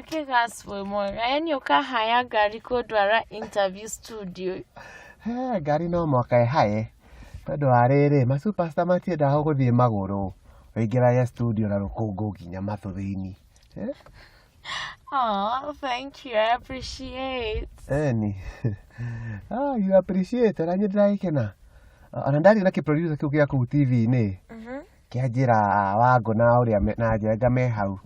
Wakĩgas wĩ mwega, yani ũkahaya ngari kũndwara interview studio. He, ngari no mwaka ĩhaye tondũ wa rĩrĩ ma superstar matiendaga gũthiĩ magũrũ ũingĩrage studio na rũkũngũ nginya matũ thĩinĩ. Eh? Oh, thank you. I appreciate. Eni. Ah, you appreciate ona niĩ ndĩragĩkena. Ona ndaria na kĩ-producer kĩu gĩa kũu TV-inĩ kĩanjĩra Wangũ na ũrĩa na Njenga me hau.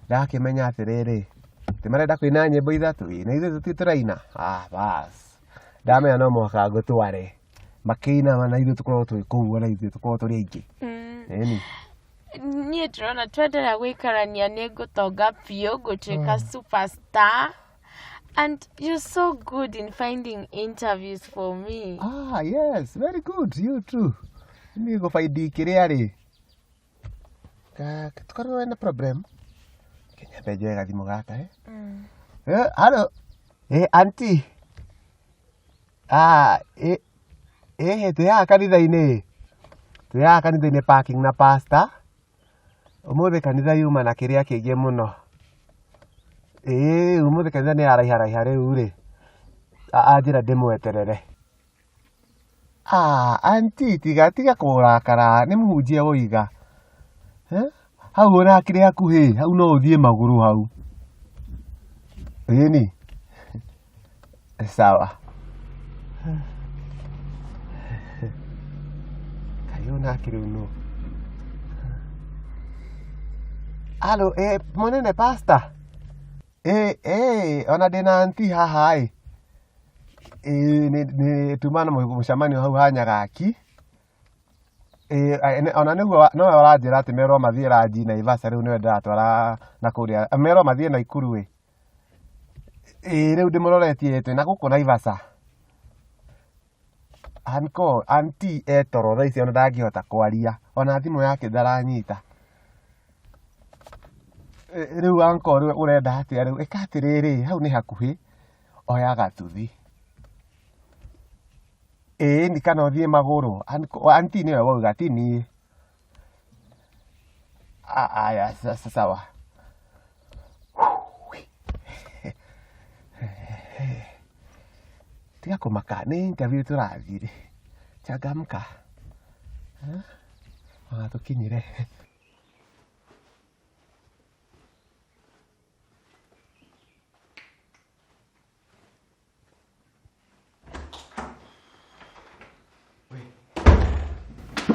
Ndakĩmenya atĩrĩrĩ, atĩ marenda kũina nyĩmbo ithatũ ĩ, na ithuĩ tũtirĩ tũraina. Ah, bas. Ndamenya no mũhaka ngũtware. Makĩina na ithuĩ tũkorwo twĩ kũu ona ithuĩ tũkorwo tũrĩ aingĩ. Ĩni. Niĩ ndĩrona twenderea gũikarania nĩ ngũtonga biũ, ngũtuĩka superstar. And you're so good in finding interviews for me. Ah, yes, very good. You too. Niĩ ngũbaindi kĩrĩa rĩ. Tũkorwo wĩna problem. Kĩnyambe njoe gathimũ gaka eh. Eh, hello. Eh, auntie. Ah, eh, eh, twĩ haha kanitha-inĩ. Twĩ haha kanitha-inĩ parking na pastor. Ũmũthĩ kanitha yuma na kĩrĩa kĩingĩ mũno. Ĩĩ, ũmũthĩ kanitha nĩ yaraiharaiha rĩu rĩ. Anjĩra ndĩmweterere. Ah, auntie, tiga tiga kũrakara, nĩ mũhunjia woiga. Eh? Hau ona hakĩrĩ hakuhĩ, hau no ũthiĩ magũrũ hau. Ĩni. Sawa. Kaĩ onake rĩu nũ? Halo, eh, mũnene pastor. Eh, eh, ona ndĩna auntie haha ĩ. Ĩĩ nĩ tuma na mũcemanio hau ha Nyagaki. Ĩĩ ona nĩguo nowe ũranjĩra atĩ merwo mathiĩ ranji Naivasha rĩu nĩwe ndĩratwara na kũrĩa merwo mathiĩ Naikuru ĩ. Ĩĩ rĩu ndĩmũroretie twĩna gũkũ Naivasha. Uncle, auntie e toro thaa ici ona ndangĩhota kwaria ona thimũ yake ndaranyita. Rĩu uncle rĩu ũrenda atĩa rĩu? Ĩka atĩrĩrĩ, hau nĩ hakuhĩ, oya gatuthi. Ĩĩ kana ũthiĩ magũrũ. Auntie nĩwe wauga ti niĩ. Aya sawa. Tiga kũmaka nĩ interview tũrathiĩ. Changamka. Ona tũkinyire.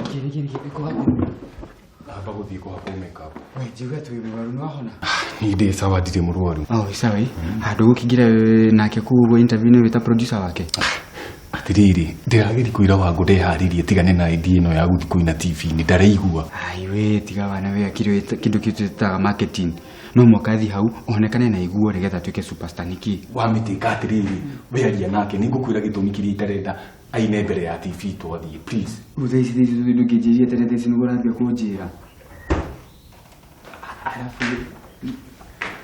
Kĩrĩ kĩrĩ kĩrĩ kũhakwo. Amba gũthiĩ kũhakwo makeup. We njigue atĩ wĩ mũrwaru nĩ wahona. Niĩ ndĩ sawa ndirĩ mũrwaru. Oh, sawa ĩ. Handũ gũkĩingĩra nake kũu ũguo interview nĩ wĩta producer wake. Atĩrĩrĩ, ndĩrageria kwĩra Wangũ ndeharĩrie tigane na idea ĩno ya gũthiĩ kũina TV-inĩ ndaraigua. Ai we tiga wana we akiri kĩndũ kĩu twĩtaga marketing. No mũhaka athiĩ hau onekane na iguo nĩgetha atuĩke superstar nĩkĩ. Wamĩtĩka atĩrĩrĩ, we aria nake nĩngũkwĩra gĩtũmi kĩrĩa itarenda aine mbere ya TV twathiĩ please. Rĩu thaa ici thaa ici ndũngĩnjĩria atĩrĩ thaa ici nĩguo ũrathiĩ kũnjĩra. Arabu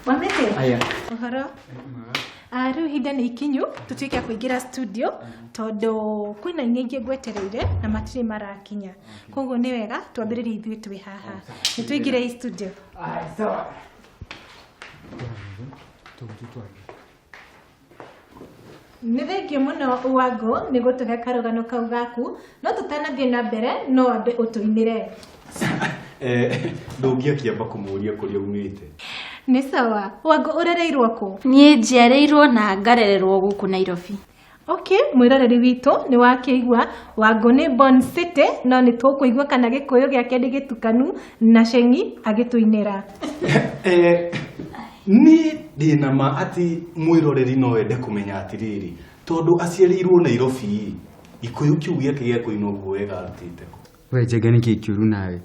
Wamĩtĩ aya. ũhoro. Ah, rĩu ihinda nĩ ikinyu tũtuĩke a kũingĩra studio tondũ kwĩna aini aingĩ ngwetereire na matirĩ marakinya koguo nĩ wega twambĩrĩrie ithuĩ twĩ haha nĩ tũingĩre i studio. Ai sawa. Nĩ thengiũ mũno Wangũ nĩ gũtũhe karũgano kau gaku no tũtanathiĩ na mbere no wambe ũtũinĩre. Ndũngĩakĩamba kũmũria kũrĩa umĩte. Nĩ sawa. Wangũ ũrereirwo kũ? Niĩ njiarĩirwo na ngarererwo gũkũ Nairobi. Okay, mwĩroreri witũ nĩ wakĩigua Wangũ nĩ born city no nĩ tũkũigua kana gĩkũyũ gĩake nĩ gĩtukanu na ceng'i agĩtũinĩra. Niĩ ndĩna ma atĩ mwĩroreri no ende kũmenya atĩrĩrĩ tondũ aciarĩirwo Nairobi gĩkũyũ kĩu gĩake gĩa kũina ũguo wega arutĩte kũ? We Njenga nĩkĩ kĩũru nawe?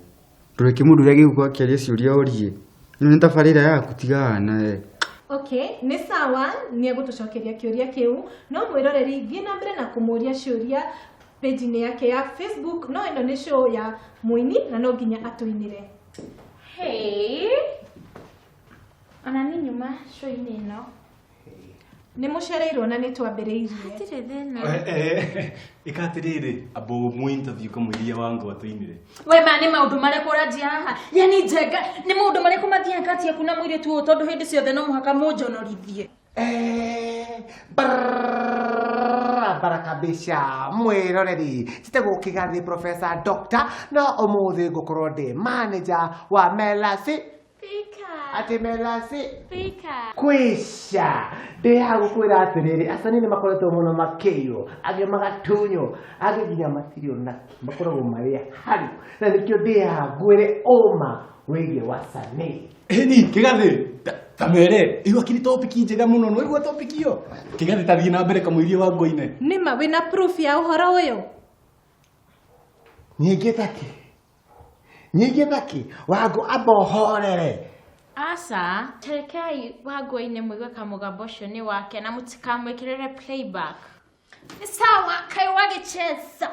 Ndũreke mũndũ ũrĩa agĩgũka akĩaria ciũria orie. Ĩno nĩ tabarĩra yaku tiga nawe. Okay, nĩ sawa nĩ egũtũcokeria kĩũria kĩu no mwĩroreri thiĩ na mbere na kũmũria ciũria page-inĩ yake ya Facebook no ĩno nĩ show ya mũini na no nginya atũinĩre. Hey. Ona niĩ nyuma show-inĩ ĩno. Nĩ mũcereirwo na nĩ twambĩrĩirie. Hatirĩ thĩna. Ĩka atĩrĩrĩ amba ũmũ interview kamũiria Wangũ atũinĩre. We ma nĩ maũndũ marĩkũ ũranjia haha? Yani Njenga nĩ maũndũ marĩkũ mathiaga Haircut yaku na mũirĩtu ũyũ tondũ hĩndĩ ciothe no mũhaka mũnjonorithie. Barabara kabisa mwiroreri njĩtagwo Kĩgathĩ Professor Doctor no ũmũthĩ ngũkorwo ndĩ manager wa Melasi Pika. atĩ Melasi Pika. kwisha ndĩ gũkwĩra atĩrĩrĩ acani nĩ makoretwo mũno makĩiywo angĩ magatunywo angĩ nginya matirĩ onakĩ makoragwo marĩ haru na nĩkĩo ndĩ haha ngwĩre ũma wĩgiĩ wasanii. Ĩni Kĩgathĩ ta mere ĩyo akiri topic njega mũno no igua topic ĩyo Kĩgathĩ ta thiĩ na mbere kamũirie wa ngoine. Nĩma wĩna proof ya ũhoro ũyũ? Nyingĩ taki nyingĩ taki Wangũ amba ũhorere. Aca, terekai Wangũ-inĩ mũigue kamũgambo ũcio nĩ wake na mũtikamwĩkĩrĩre playback. Ni sawa kaĩ wagĩcheza.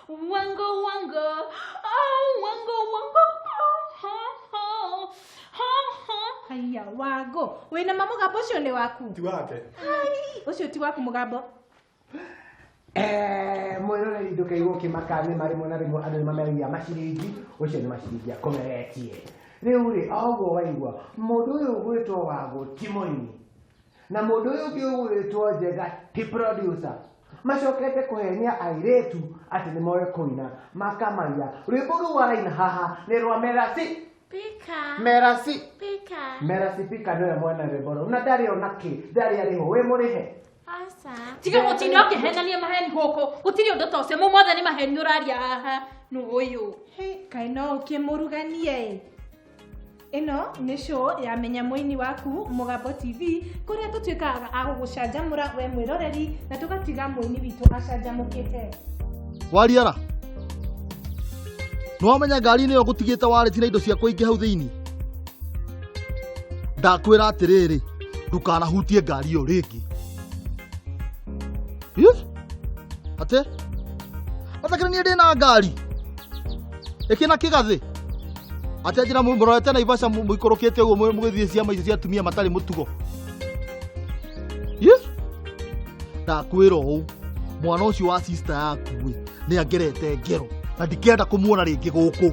Wango wango, oh wango wango, oh ho ho ho ho. Haiya Wangũ wĩna ma mũgambo ũcio nĩ waku? Ti wake. Hai, ũcio ti waku mũgambo. Mwĩroreri ndũkaigwo ũkĩmaka nĩ marĩmwe na rĩmwe andũ nĩ mameragia maciringi ũcio nĩ maciringi akũmeretie rĩu rĩ oguo waigua mũndũ ũyũ ũgwĩtwo Wangũ ti mũini na mũndũ ũyũ ũngĩ ũgwĩtwo Njega ti producer macokete kũhenia airĩtu atĩ nĩ moĩ kũina makamaiya rwĩmbo rũu araina haha nĩ rwa Merasi Pika. Merasi Pika. Merasi Pika nĩwe mwene rwĩmbo rũu na ndarĩ ona kĩ ndarĩ arĩhwo wĩ mũrĩhe. Aca. Tiga gũtinda ũkĩhenania maheni gũkũ gũtirĩ ũndũ ta ũcio mũmothe nĩ maheni ũraria haha nũ ũyũ. Kaĩ no ũkĩmũruganie ĩ. Ĩno nĩ show ya Menya Mũini Waku Mũgambo TV kũrĩa tũtuĩkaga a gũgũcanjamũra we mwĩroreri na tũgatiga mũini witũ acanjamũkĩte. Wariara nĩwamenya ngari-inĩ ĩyo ngũtigĩte warĩti na indo ciakwa ingĩ hau thĩinĩ ndakwĩra atĩrĩrĩ ndũkanahutie ngari ĩyo rĩngĩ. Atĩ atakĩrĩ niĩ ndĩna ngari ĩkĩna Kĩgathĩ atĩ anjĩra mũrorete Naivasha mũikũrũkĩte ũguo mũgĩthiĩ ciama icio cia atumia matarĩ mũtugo. Ndakwĩra ũũ mwana ũcio wa sister yaku nĩ angerete ngero na ndikenda kũmuona rĩngĩ gũkũ.